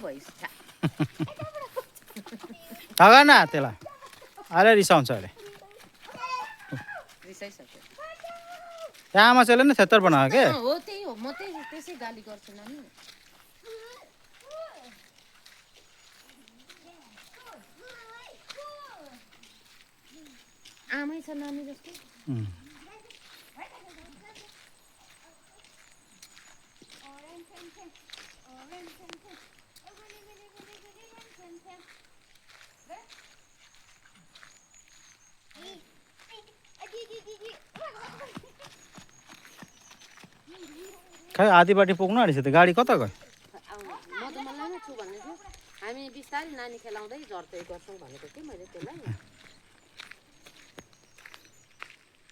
भइस हगा न त्यसलाई अहिले रिसाउँछ अरे रिसाइसक्यो त्यहाँ आमा चाहिँले नै थेतर बनायो के हो त्यही हो म त्यसै गाली गर्छु नानी आमै छ नानी जस्तो खै आधी बाटी पुग्नु आँटेछ त गाडी कता गयो म त मलाई नै छु भन्ने थियो हामी बिस्तारै नानी खेलाउँदै झर्दै गर्छौँ भनेको थिएँ मैले त्यसलाई